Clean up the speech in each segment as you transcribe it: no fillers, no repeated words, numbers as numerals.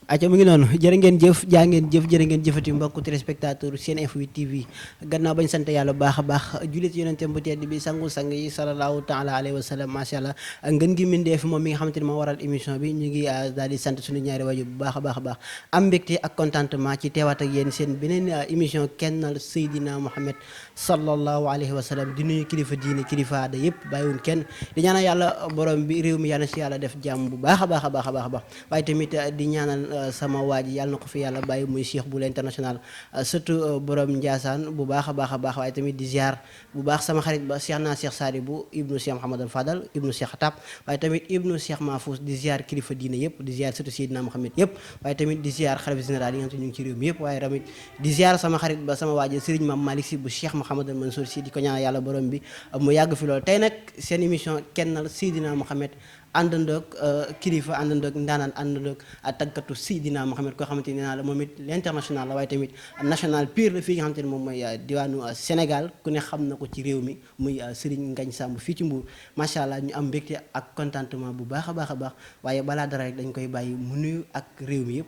aca mu ngi noonu jërë ngeen jëf jaa ngeen jëf jërë ngeen jëfati mbokku téléspectateur Sen Info 8 TV gannaaw bañ sant yàlla baax a baax jullit yonentam bu tedd bi sangu sang yi sallallahu taala alayhi wa sallam macha allah ngën gi mindeef moom mi nga xamante ni moo waral émission bi ñu ngi daal di sant suñu ñaari waajur bu baax a baax a baax am mbégte ak contentement ci teewaat ak yéen seen beneen émission kennal Seydina Mouhamed sallallahu alayhi wa sallam di nuyu kilifa diine kilifa aada yëpp bàyyiwun kenn di ñaanal yàlla borom bi réew mi yàlla si yàlla def jàmm bu baax a baax a baax a baax a baax waaye tamit di ñaanal sama waa ji yàlla na ko fi yàlla bàyyi muy Cheikh Boul international surtout borom Ndiassane bu baax a baax a baax waaye tamit di ziar bu baax sama xarit ba Cheikh naa Cheikh Sadibou ibnu Cheikh Mouhamadou Fadal ibnu Cheikh Xatab waaye tamit ibnu Cheikh Mahfous di ziar kilifa diine yëpp di ziar surtout Seydina Mouhamed yëpp waaye tamit di ziar xalifa général yi nga xam te ñu ngi ci réew mi yëpp waaye tamit di ziar sama xarit ba sama waa ji Serigne Mame Malick Sy bu Cheikh Mouhamadou Mansour Sy di ko ñaanal yàlla borom bi mu yàgg fi loolu tey nag seen émission kennal Seydina Mouhamed àndandoog kilifa àndandoog ndaanaan àndandoog tàggatu Seydina Mouhamed koo xamante ni naa la moom it l'international la waaye tamit national pire la fii nga xamante ni moom mooy diwaanu Sénégal ku ne xam na ko ci réew mi muy Serigne Ngagne Samb fii ci Mbour macha allah ñu am mbégte ak contentement bu baax a baax a baax waaye balaa dara rek dañ koy bàyyi mu nuyu ak réew mi yëpp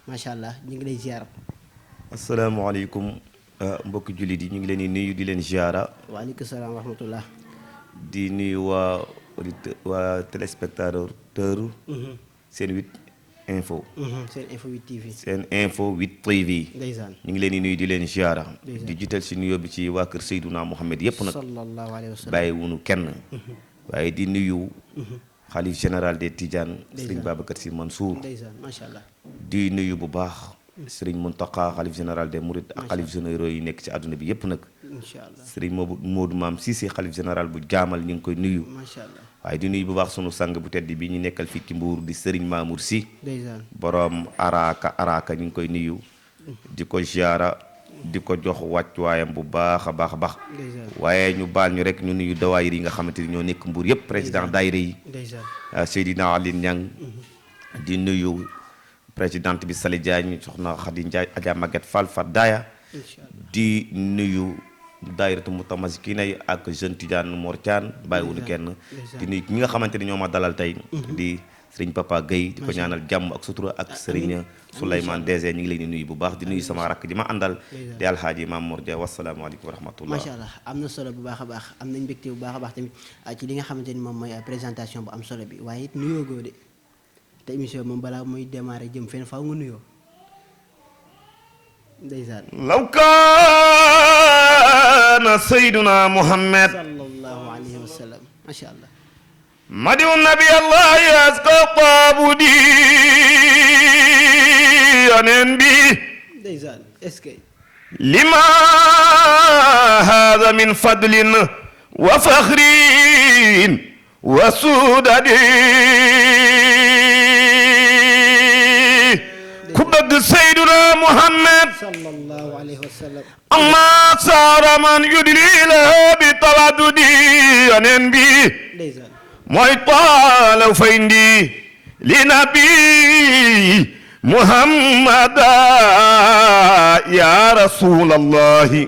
macha allah ñu ngi lay ziar. asalaamaaleykum mbokki jullit yi ñu ngi leen di nuyu di leen ziara. waaleykum salaam wa rahmatullah. di nuyu waa téléspectateur Sen 8 Info. Sen Info 8 TV. Sen Info 8 TV. ndeysaan ñu ngi leen di nuyu di leen ziara. di jiital si nuyoo bi ci waa kër Seydouna Mouhamed yëpp nag. sallallahu alayhi wa sallam bàyyi wunu kenn. waaye di nuyu. xalif général des Tidianes. Serigne Babacar Sy Mansour. ndeysaan macha allah. di nuyu bu baax. Serigne Mountakha xalif général des Mourides ak xalif généraux yi nekk ci àdduna bi yëpp nag. incha allah Serigne Modou Maam Cissé xalif général bu jaamal ñu ngi koy nuyu. macha allah. waaye di nuyu bu baax sunu sang bu tedd bi ñu nekkal fii ci Mbuur di Serigne Mamour Sy. ndeysaan borom araka ñu ngi koy nuyu. di ko ziara di ko jox wàccuwaayam bu baax a baax a baax. waaye ñu baal ñu rek ñu nuyu dawaayir yi nga xamante ni ñoo nekk Mbuur yëpp président daayira yi. Seydina Aline Niang di nuyu présidente bi Sali Diagne soxna Khady Ndiaye Adja Maguette Fall Fadaya di nuyu daayiratu mutamassikina yi ak jeune Tidiane Mor Thiane bàyyiwuñu kenn di nuyu ñi nga xamante ni ñoo ma dalal tey di Serigne Papa Gueye di ko ñaanal jàmm ak sutura ak Serigne Souleymane DG ñu ngi leen di nuyu bu baax di nuyu sama rakk ji ma àndal di alhaaji Mame Mor Dia wasalaamaaleykum wa rahmatullah. macha allah am na solo bu baax a baax am nañ mbégte bu baax a baax tamit ci li nga xamante ni moom mooy présentation bu am solo bi waaye it nuyoo goo de te émission moom balaa muy démarrer jëm fenn faaw nga nuyoo ndeysaan law kaana sayyiduna Muhammad sallallahu alayhi wa sallam macha allah madiu nabi allahi asqa qabudi yonen bi ndeysaan est-ce que lima hada min fadlin wa fakhrin wa sudadi ku bëgg Seydina Muhammad sallallahu alayhi wa sallam amma saara man yudlila bi tawaddudi yonen bi ndeysaan mooy taalaw fay ndi li nabi Muhammada ya rasulallahi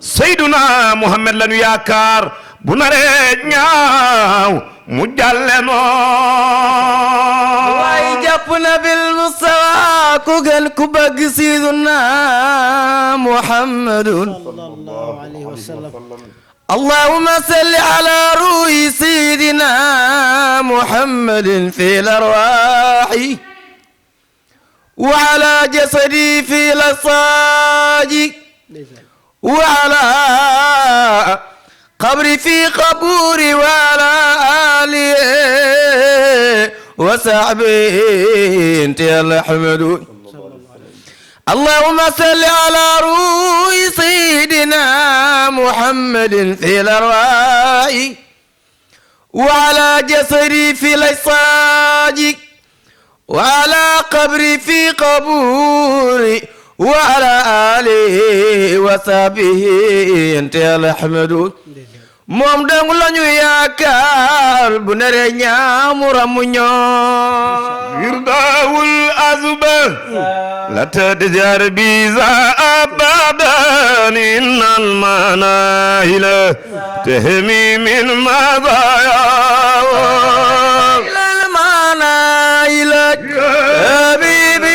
Seydina Muhammad lanu yaakaar bu naree ñaaw mu jàlle noo waay jàpp na bil mustawa ku gën ku bëgg Seydina Muhammadun sallallahu alayhi wa sallam allahumma salli ala ruhi Seydina Muhammadin fil arwahi wa ala jasadi fil asaji wa ala qabri fi qaburi wa ala alihi wa sahbihi inti alhamdu allahumma salli ala ruhi sayyidina muhammadin fil arwahi wa ala jasadi fil ajsaji wa ala qabri fi qaburi wa ala alihi wa sahbihi inti alhamdu moom dong lañu yaakaar bu nere ñaamura mu ñoo wirdawul azba la tadjar biza abadan innal manahila tahmi min madaya ilal manahila habibi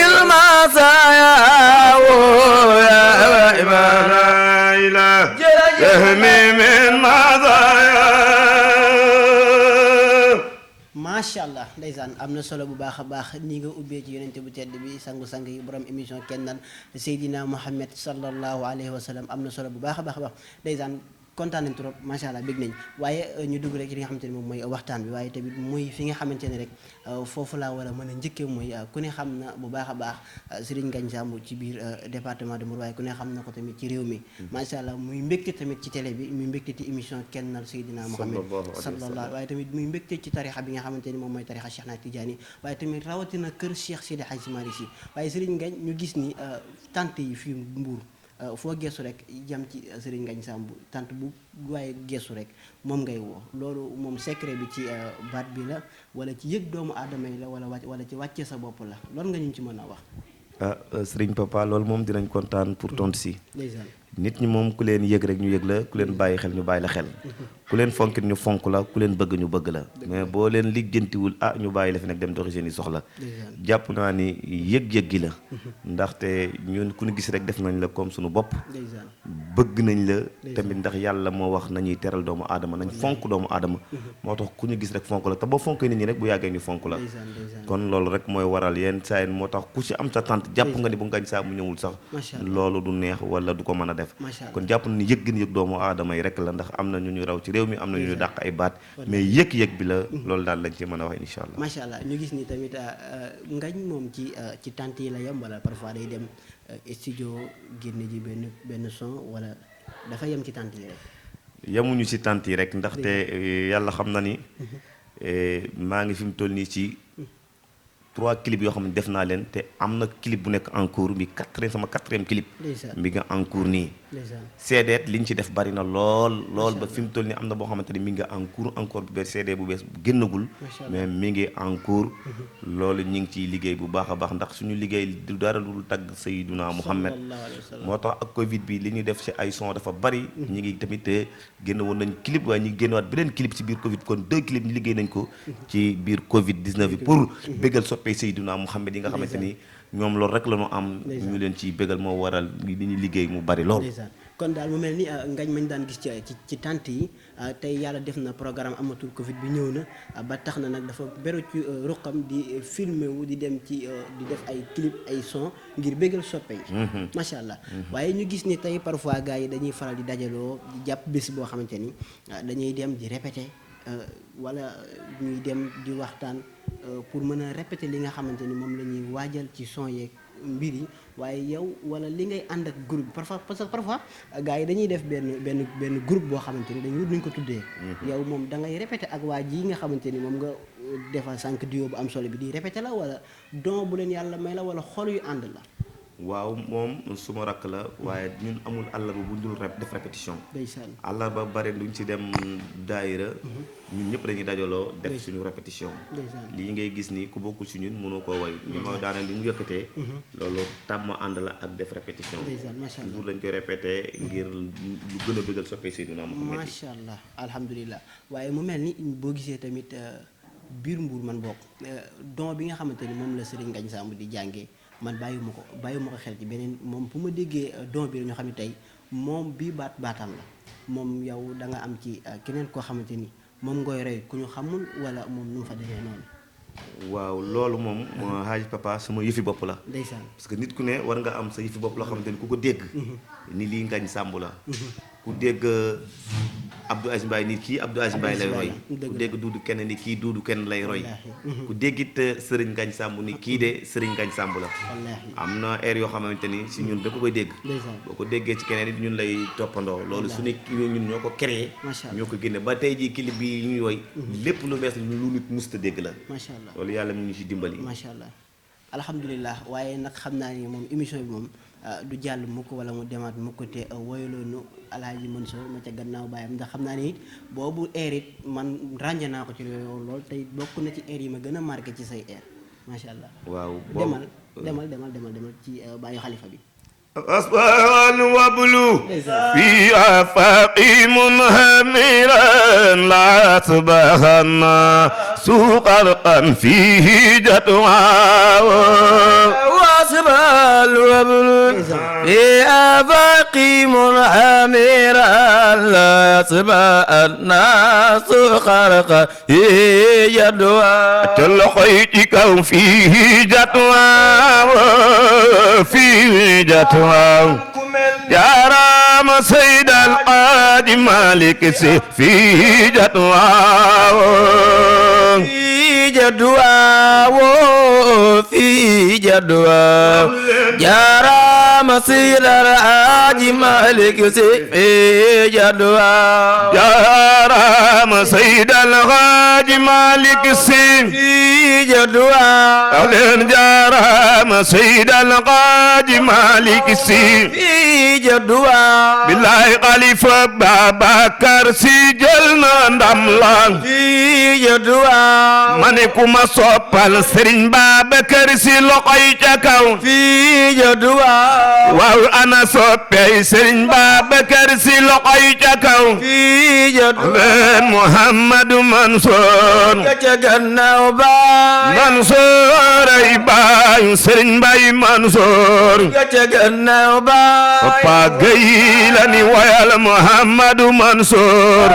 macha allah ndeysaan am na solo bu baax a baax ni nga ubbee ci yonente bu tedd bi sangu-sang yi borom émission kennal Seydina Mouhamed sallallahu alayhi wa sallam am na solo bu baax a baax a baax ndeysaan kontaan nañ trop macha allah bég nañ waaye ñu dugg rek ci li nga xamante ne moom mooy waxtaan bi waaye tamit muy fi nga xamante ne rek foofu laa war a mën a njëkkee mooy ku ne xam na bu baax a baax Serigne Ngagne Samb ci biir département de Mbour waaye ku ne xam na ko tamit ci réew mi macha allah muy mbégte tamit ci télé bi muy mbégte ci émission kennal Seydina Mouhamed sallallahu waaye tamit muy mbégte ci tarixa bi nga xamante ni moom mooy tarixa Cheikh na Tidiane waaye tamit rawatina kër Cheikh Sidi Hadji Malick Sy waaye Serigne Ngagne ñu gis ni tant yi fii Mbour foo geesu rek jam ci Serigne Ngagne Samb tant bu waaye geesu rek moom ngay woo loolu moom secret bi ci baat bi la wala ci yëg doomu aadama yi la wala ci wàccee sa bopp la loolu nga ñu ci mën a wax. Serigne Papa loolu moom dinañ kontaan pour tontu si. ndeysaan nit ñi moom ku leen yëg rek ñu yëg la ku leen bàyyi xel ñu bàyyi la xel ku leen fonkit ñu fonk la ku leen bëgg ñu bëgg la mais boo leen lijjantiwul ñu bàyyi la fi nag dem doxi seen i soxla jàpp naa ni yëg-yëg gi la ndaxte ñun ku ñu gis rek def nañ la comme suñu bopp bëgg nañ la tamit ndax yàlla moo wax nañuy teral doomu aadama nañ fonk doomu aadama moo tax ku ñu gis rek fonk la te boo fonkee nit ñi rek bu yàggee ñu fonk la kon loolu rek mooy waral yenn saa yi moo tax ku ci am sa tante jàpp nga ni bu Ngagne Samb mu ñëwul sax loolu du neex wala du ko mën a def kon jàpp na ni yëg yëg doomu aadama yi rek la ndax am na ñu ñu raw ci réew mi am na ñu ñu dàq ay baat mais yëg-yëg bi la loolu daal lañ ci mën a wax insha allah macha allah ñu gis ni tamit Ngagne moom ci tant yi la yem wala parfois day dem studio génne ji benn son wala dafa yem ci tant yi rek yemuñu ci tant yi rek ndaxte yàlla xam na ni maa ngi fi mu toll nii ci 3 clips yoo xam ne def naa leen te am na clip bu nekk en cours bi sama 4e clip mi nga en cours nii CD li ñu ci def bari na lool ba fi mu toll nii am na boo xamante ni mi ngi en cours encore bu bees CD bu bees génnagul mais mi ngi en cours loolu ñu ngi ciy liggéey bu baax a baax ndax suñu liggéey du dara lu tagg Seydina Mouhamed moo tax ak Covid bi li ñuy def ci ay son dafa bari ñu ngi tamit génn woon nañ clip waaye ñu ngi génnewaat beneen clip ci biir Covid kon 2 clips ñu liggéey nañ ko ci biir Covid 19 bi pour bégal soppee Seydina Mouhamed yi nga xamante ni ñoom loolu rek la ñu am ñu leen ciy bégal moo waral li ñu liggéey mu bari lool kon daal mu mel ni Ngagne mañ daan gis ci tant yi tey yàlla def na programme amatul Covid bi ñëw na ba tax na nag dafa beru ci ruqam di filmer wu di dem ci di def ay clip ay son ngir bégal soppe yi macha allah waaye ñu gis ni tey parfois gars yi dañuy faral di dajaloo di jàpp bés boo xamante ni dañuy dem di répéter wala ñuy dem di waxtaan pour mën a répéter li nga xamante ni moom la ñuy waajal ci son yeeg mbir yi waaye yow wala li ngay ànd ak groupe parfois parce que parfois gars yi dañuy def benn groupe boo xamante ni dañuy wut nuñ ko tuddee yow moom da ngay répéter ak waa ji nga xamante ni moom nga defal sànq duo bu am solo bi di répéter la wala don bu leen yàlla may la wala xol yu ànd la waaw moom suma rakk la waaye ñun amul àllarba bu dul def répétition ndeysaan àllarba bare duñ ci dem daayira ñun ñëpp dañuy dajaloo def suñu répétition lii ngay gis ni ku bokkul si ñun mënoo koo way ñu ma daaneel li mu yëkkatee loolu tàmm ànd la ak def répétition toujours lañ koy répété ngir lu gën a bëggal soppee Seydina Mouhamed macha allah alhamdulilah waaye mu mel ni boo gisee tamit biir Mbour man bokk don bi nga xamante ni moom la Serigne Ngagne Samb di jàngee man bàyyiwuma ko xel ci beneen moom bu ma déggee don bi dañoo xam ne tey moom bii baatam la moom yow da nga am ci keneen koo xamante ni moom ngoy roy ku ñu xamul wala moom nu mu fa demee noonu. waaw loolu moom Hadj Papa sama yëfi bopp la. ndeysaan parce que nit ku ne war nga am sa yëfi bopp loo xamante ni ku ko dégg. ni lii Ngagne Samb la. ku dégg Abdou Aziz Mbaye nit kii Abdou Aziz Mbaye lay roy ku dégg Duudu kenn ni kii Duudu kenn lay roy ku déggit Serigne Ngagne Samb ni kii de Serigne Ngagne Samb la am na air yoo xamante ni si ñun da ko koy dégg boo ko déggee ci keneen it ñun lay toppandoo loolu su ne ñun ñoo ko créé ñoo ko génne ba tey jii clip bi ñuy woy lépp lu bees lu nit musta dégg la macha allah loolu yàlla mu ñu si dimbali macha allah alhamdulilah waaye nag xam naa ni moom émission bi moom du jàll mukk wala mu demaat mukk te woyaloonu Alaaji Mansour ma ca gannaaw baayam ndax xam naa ni it boobu air it man ràññee naa ko ci lool tey bokk na ci air yi ma gën a marqué ci say air macha allah. waaw demal ci baayu xalifa bi. أصبحان وبلو في آفاقي منهمرا لا أصبحن سوق فيه جدوى وأصبح وابل في آفاقي منعمرا لا يسمع الناس خرقا جدوى تلقيتك فيه جدوى فيه جدوى يا رام سيد القادي مالك سي في جدوى في جدوى في جدوى يا رام سيد القادي مالك سي في جدوى يا رام سيد القادي مالك سي في جدوى أولين يا رام سيد القادي مالك سي في جدوى بالله خليفة بابكر سي جلنا ndamlang في جدوى maniku ma soppal Serigne Babacar Sy loxoy ca kaw في جدوى waaw ana soppey Serigne Babacar Sy loxoy ca kaw في جدوى leen Mouhamadou Mansour gannaaw baay Mansour ay baayu Serigne Mbaye Mansour gannaaw baay Papa Gueye la ni wayal Mouhamadou Mansour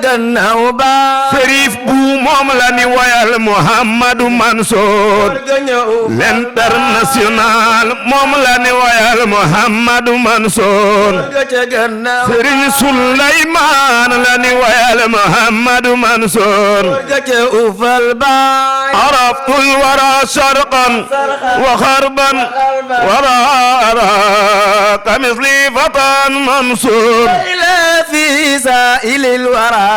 gannaaw baay Serif bu moom la ni wayal Mouhamadou Mansour l'international moom la ni wayal Mouhamadou Mansour Serigne Souleymane la ni wayal Mouhamadou Mansour عرفت الورى شرقا وغربا وراء كمثلي فتى منصور في سائل الورى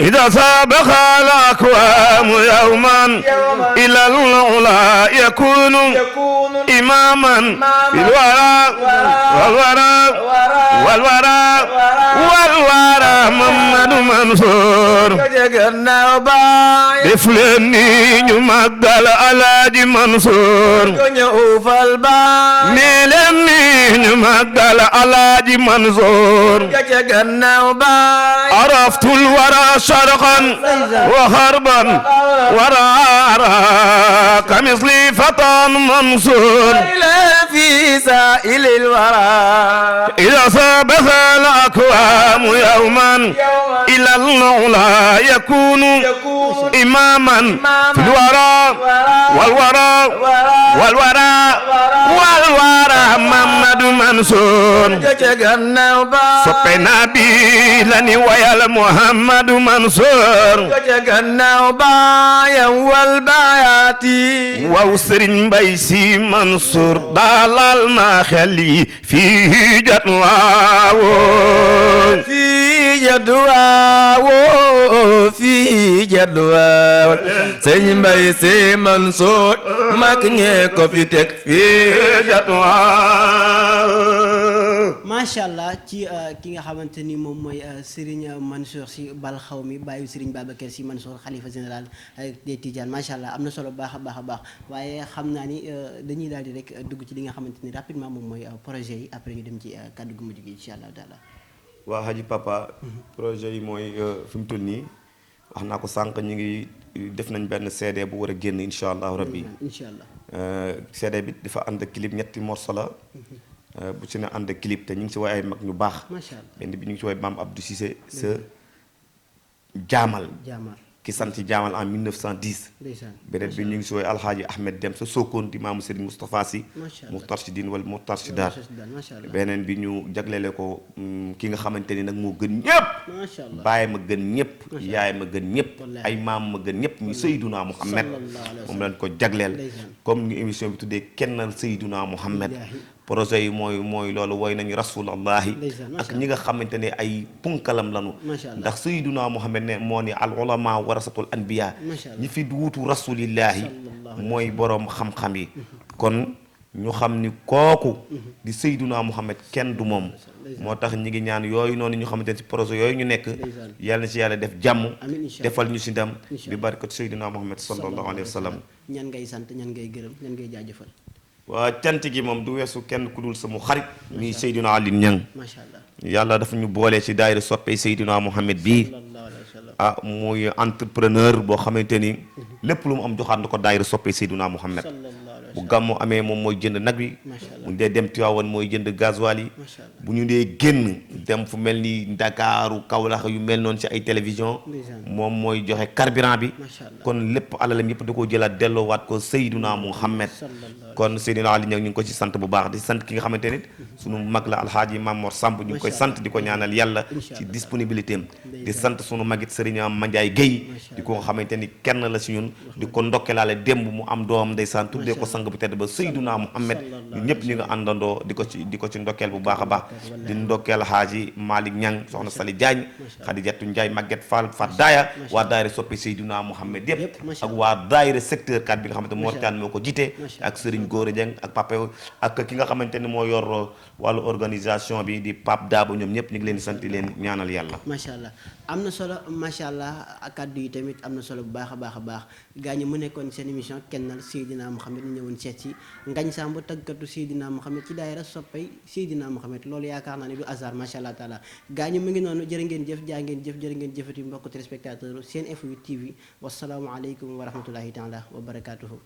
إذا سابق الأكوام يوما إلى العلا يكون إماما في الورى والورى محمد منصور دفلني نمقل على منصور نيلني نمقل على منصور عرفت الورى شرقا وغربا وراء كمثلي فتى منصور في سائل الورى إذا سابق الأكوام يوما إلى العلا يكون إماما في الورى والورى محمد منصور سبنا بي لني ويا محمد منصور واو Serigne Mbaye Sy Mansour dalal na xel yi fii jadwa في جدوى في جدوى Serigne Mbaye Sy Mansour mag ñee ko fi teg fii jadwa macha allah ci ki nga xamante ni moom mooy Serigne Mansour Sy Bal Xawmi bàyyi Serigne Babacar Sy Mansour xalifa général des Tidianes macha allah am na solo baax a baax waaye xam naa ni dañuy daal di rek dugg ci li nga xamante ni rapidement moom mooy projet yi après ñu dem ci kàddu gu mujj gi incha allah taala. waa Haji Papa projet yi mooy fi mu toll nii wax naa ko sànq ñu ngi def nañ benn CD bu war a génn incha allah rabbi incha allah CD bi dafa ànd clip ñetti morceau la bu ci ne ànd clip te ñu ngi si woy ay mag ñu baax macha allah benn bi ñu ngi si woy Mame Abdou Cissé sa jaamal ki sant jaamal en 1910 beneen bi ñu ngi si woy Alhaaji Ahmed Dem sa Sokone di maamu Serigne Moustapha Sy Moustarchidine wala Moustarchidaat beneen bi ñu jagleele ko ki nga xamante ni nag moo gën ñëpp baay ma gën ñëpp yaay ma gën ñëpp ay maam ma gën ñëpp ñu Seyduna Muhammad moom lañ ko jagleel comme ni émission bi tuddee kennal Seyduna Muhammad projet yi mooy loolu woy nañu rasulallahi ak ñi nga xamante ne ay punkalam lanu ndax Seyduna Muhammad ne moo ni al ulama warasatul anbiya ñi fi wuutu rasulillahi mooy boroom xam-xam yi kon ñu xam ni kooku di Seyduna Muhammad kenn du moom moo tax ñi ngi ñaan yooyu noonu ñu xamante ne ci projet yooyu ñu nekk yàlla na ci yàlla def jàmm defal ñu si ndam bi barkat Seyduna Muhammad sallallahu alayhi wa sallam ñan ngay sant ñan ngay gërëm ñan ngay jaajëfal waa cant gi moom du weesu kenn ku dul sama xarit muy Seydina Alioune Niang macha allah yàlla dafa ñu boole ci daayira soppee Seydina Muhammad bii muy entrepreneur boo xamante ni lépp lu mu am joxaat na ko daayira soppee Seydina Muhammad bu gàmmu amee moom mooy jënd nag bi bu ñu dee dem Tiwaawan mooy jënd gasoil yi bu ñu dee génn dem fu mel ni Ndakaaru Kaolack yu mel noonu ci ay télévision moom mooy joxe carburant bi kon lépp alalam yëpp da koo jëlaat delloowaat ko Seydina Muhammad kon Seydina Ali ñu ngi ko ci sant bu baax di sant ki nga xamante ni sunu mag la alxaaji Mamor Samb ñu ngi koy sant di ko ñaanal yàlla ci disponibilité am di sant sunu magit Serigne Mandiaye Guèye di ko nga xamante ni kenn la si ñun di ko ndokkelaale démb mu am doom ndeysaan tuddee ko sang bu tedd ba Seydina Muhammad ñun ñëpp ñu nga àndandoo di ko ci ndokkeel bu baax a baax di ndokkeel xaaji Malick Niang soxna Sali Diagne Khadijatou Ndiaye Maguette Fall Fat Daaya waa daayira soppe Seydina Muhammad yëpp ak waa daayira secteur 4 bi nga xamante Mor Thiane moo ko jiite ak Serigne Gora Dieng ak Papa ak ki nga xamante ni moo yor wàllu organisation bi di Pape Dabo ñoom ñëpp ñu ngi leen di sant leen ñaanal yàlla macha allah am na solo macha allah kàddu yi tamit am na solo bu baax a baax a baax gaa ñi mu nekkoon seen émission kennal Seydina Muhammad ñu ñëwoon seet si Ngagne Samb tàggatu Seydina Muhammad ci daayira soppay Seydina Muhammad loolu yaakaar naa ne du hasard macha allah taala gaa ñi mu ngi noonu jërë ngeen jëf jaa ngeen jëf jërë ngeen jëfati mbokk téléspectateur Seneinfo TV wasalaamu aleykum wa rahmatullahi taala wa barakatuhu